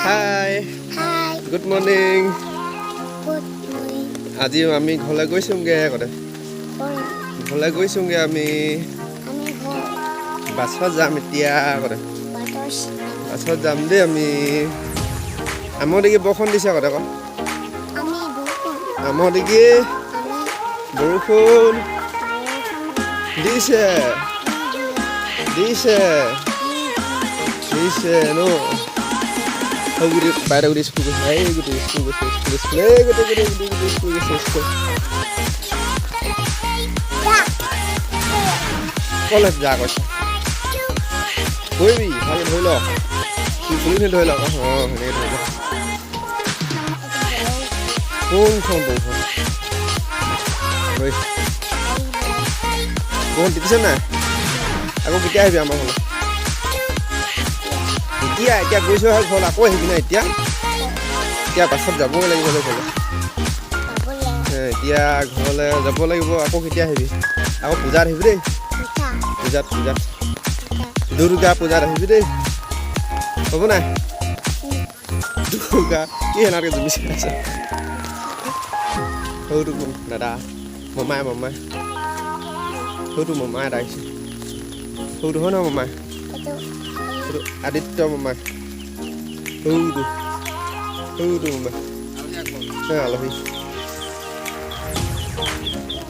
হাই। হাই। Good morning. Good morning. আজি আমি ঘৰলৈ গৈছোঁগৈ আগতে। ঘৰলৈ গৈছোঁগৈ আমি। আমি ঘৰ বাছত যাম এতিয়া আগতে। বাটৰ। বাছত যাম দেই আমি। আমাৰ দেখি বৰষুণ দিছে আগতে আকৌ। আমি বৰষুণ আমাৰ দেখি আমি বৰষুণ বৰষুণ দিছে, দিছে, দিছে ন। সৌ গোটেই বাইদেউ গোটেই স্কুল গৈছে। এই গোটেই স্কুল গৈছে, স্কুল, স্কুল। এই গোটেই গোটেই গোটেই গোটেই স্কুল গৈছে, স্কুল। যা। কলেজ যা কৈছে। কৰিবি ভালকে, ধৰি ল, চুলিখিনি ধৰি ল। অঁ, সেনেকে ধৰি ল। কোনখন বৰষুণ? ঐ, বৰষুণ তিতিছে নাই? আকৌ কেতিয়া আহিবি আমাৰ ঘৰলৈ? এতিয়া এতিয়া গৈছোঁ হয় ঘৰলৈ, আকৌ আহিবি নাই? এতিয়া এতিয়া বাছত যাবই লাগিব ঘৰলৈ। যাবলৈ। এতিয়া ঘৰলৈ যাব লাগিব। আকৌ কেতিয়া আহিবি? আকৌ পূজাত আহিবি দেই। পিঠা। পূজাত, পূজাত। পিঠা। দুৰ্গা পূজাত আহিবি দেই, হ'ব নাই? দুৰ্গা কি সেনেকৈ জুমিছে আছে। সৌটো কোন? দাদা, মমাই, মমাই। সৌটো মমাই এটা আহিছে। সৌটো হয় নহয় মমাই? এইটো। সেইটো আদিত্য মমাই। সৌটো, সৌটো মমাই। হে আলহী।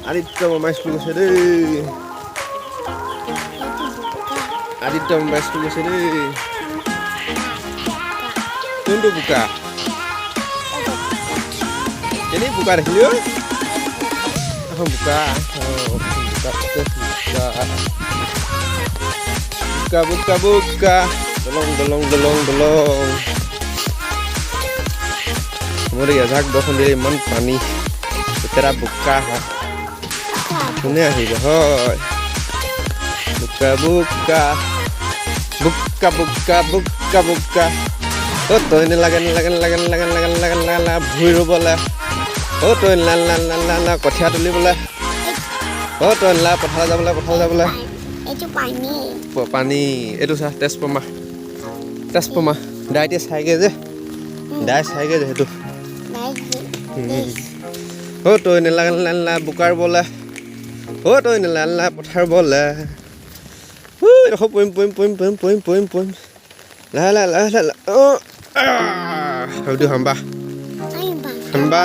আদিত্য মমাই স্কুল গৈছে দেই। এইটো বোকা। আদিত্য মমাই স্কুল গৈছে দেই। কোনটো বোকা? এইটো। কেনে বোকা দেখিলি ঐ? এখন বোকা। অঁ, বোকা, বোকা, বোকা, বোকা, বোকা। দলং, দলং, দলং, দলং। মোৰ এজাক বৰষুণ দিলে ইমান পানী, লেতেৰা বোকা হয়। কোনে আহিব হয়? বোকা, বোকা, বোকা, বোকা, বোকা, বোকা। অ' তই নালাগে, নালাগে, নালাগে, নালাগে, নালাগে, নালাগে, নালাগে, নালাগে ভুঁই ৰুবলৈ। অ' তই নালাগে, নালাগে, নালাগে কঠীয়া তুলিবলৈ। অ' তই নালাগে পথাৰলৈ যাবলৈ, পথাৰলৈ যাবলৈ। এইটো পানী। পানী। এইটো চা, ট্ৰেন্সফৰ্মাৰ, ট্ৰেন্সফৰ্মাৰ। দাইটিয়ে চাইগে যে, দাই চাইগে যে সেইটো। অ' তই নালাগে, নালাগে, নালাগে বোকা ৰুবলৈ। অ' তই নালাগে, নালাগে পথাৰ ৰুবলৈ। এইডোখৰ পৰিম, পৰিম, পৰিম, পৰিম, পৰিম, পৰিম, পৰিম। লাহে লাহে, লাহে লাহে। অঁ, সেইটো হাম্বা, হাম্বা,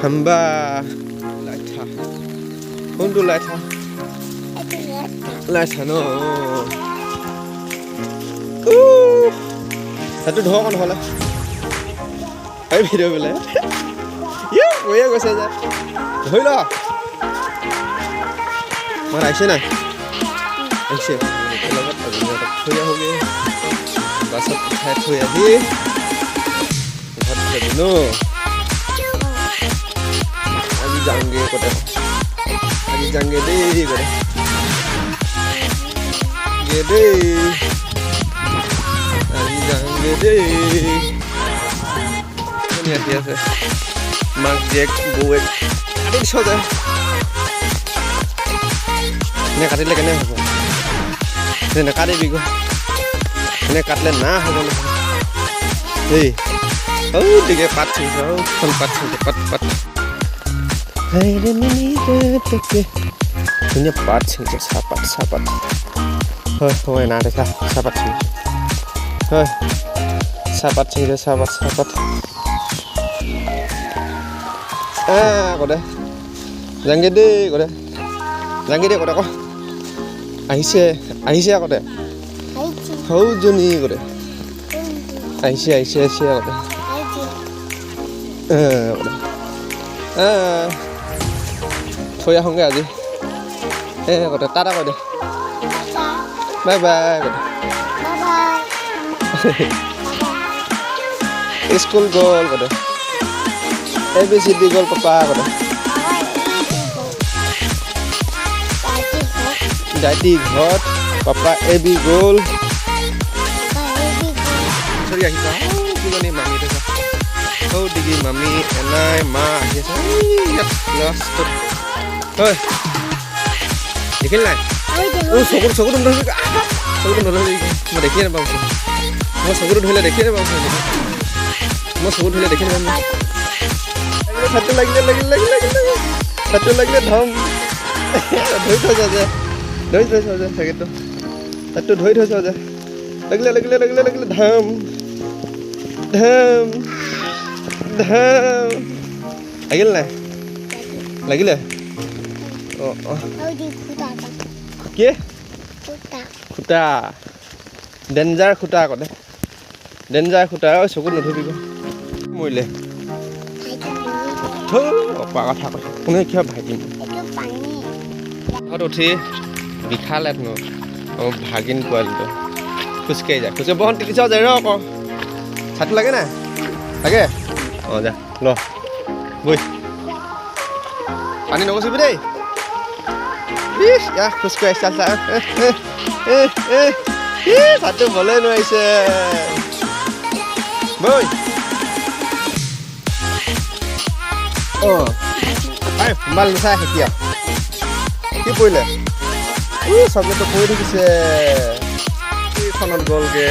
হাম্বা। লাইঠা, কোনটো লাইঠা? লাইঠা ন। সেইটো ধৰক নহ'লে। এই ভিডিঅ' বোলে ইয়ে গৈয়ে গৈছে যে, ধৰি ল। মাত আহিছে নাই? আহিছে। লগত থৈ আহোগৈ। বাছত উঠাই থৈ আহি ঘৰত যাবি ন? আজি যাওঁগে ক'তে? আজি যাওঁগে দেই, ক'তে গে দেই? আজি যাওঁগে দেই। কোন আহি আছে? মাক, জীয়েক, বৌৱেক। কাটি দিছ যে। এনে কাটিলে কেনে হ'ব? এনে নাকাটিবি গৈ। এনে কাটিলে না হ'ব নহয়। দেই ঔ দিগে পাত ছিঙিছে। ঔখন পাত ছিঙিছে, পাত, পাত। ধুনীয়া পাত ছিঙিছে, চাহপাত, চাহপাত হয়। হয় না দেখা, চাহপাত ছিঙিছে হয়। চাহপাত ছিঙিছে, চাহপাত, চাহপাত। কদে যাংগে দেই, কদে যাংগে দেই, কদে। আকৌ আহিছে, আহিছে আগতে। সৌজনী কদে আহিছে, আহিছে, আহিছে আগতে কদে। থৈ আহোঁগৈ আজি। এ কদে, টাটা কৈ দে। Bye bye কদে। বাই। স্কুল গ'ল কদে। এ বি চি ডি গ'ল পাপা কদে। দাইটি ঘৰত পাপা এ বি গ'ল। চৰি, আহিছা। কিজনী মামী দেখা। সৌ দিগি মামী, এনাই, মা আহি আছে। ইয়াত লাষ্টত হয়, দেখিল নাই? অ' চকুত, চকুত নধৰিবি, চকুত নধৰিবি, মই দেখিয়ে নাপাওঁ। মই চকুটো ধৰিলে দেখিয়ে নাপাম। মই চকুত ধৰিলে দেখি নাপাম। ছাতি লাগিলে, লাগিলে, লাগিলে, লাগিলে, ছাতি লাগিলে। ধম ধৰি থৈছ যে, ধৰি থৈছ যে চাইকেলটো, ছাতিটো ধৰি থৈছ যে। লাগিলে, লাগিলে, লাগিলে, লাগিলে। ধাম ধাম ধাম। লাগিল নাই? লাগিলে। অঁ অঁ। আৰু দি খুটা এটা। কি? খুটা। খুটা, ডেঞ্জাৰ খুটা আকৌ দে, ডেঞ্জাৰ খুটা। ঐ, চকুত নধৰিবি। মৰিলে। ভাইটি মৰিলে। থৌ, অপা কথা কৈছে কোনে? কিয় ভাইটি? এইটো পানী। ঘৰত উঠি বিষালে ন অঁ। ভাগিন পোৱালিটো খোজকাঢ়ি যায়, খোজকাঢ়ি বহন তিতিছ যায়। ৰ আকৌ, ছাতি লাগে নাই? লাগে। অঁ, যা, ল, বৈ। পানী নগচিবি দেই। ইছ, ইয়াক খোজকাঢ়ি চা চা। ছাতিটো বলে নোৱাৰিছে। বৈ। অঁ, এই মোবাইল নাচাই এতিয়া। কি পৰিলে? চকলেটটো পৰি থাকিছে। এইখনত গ'লগে।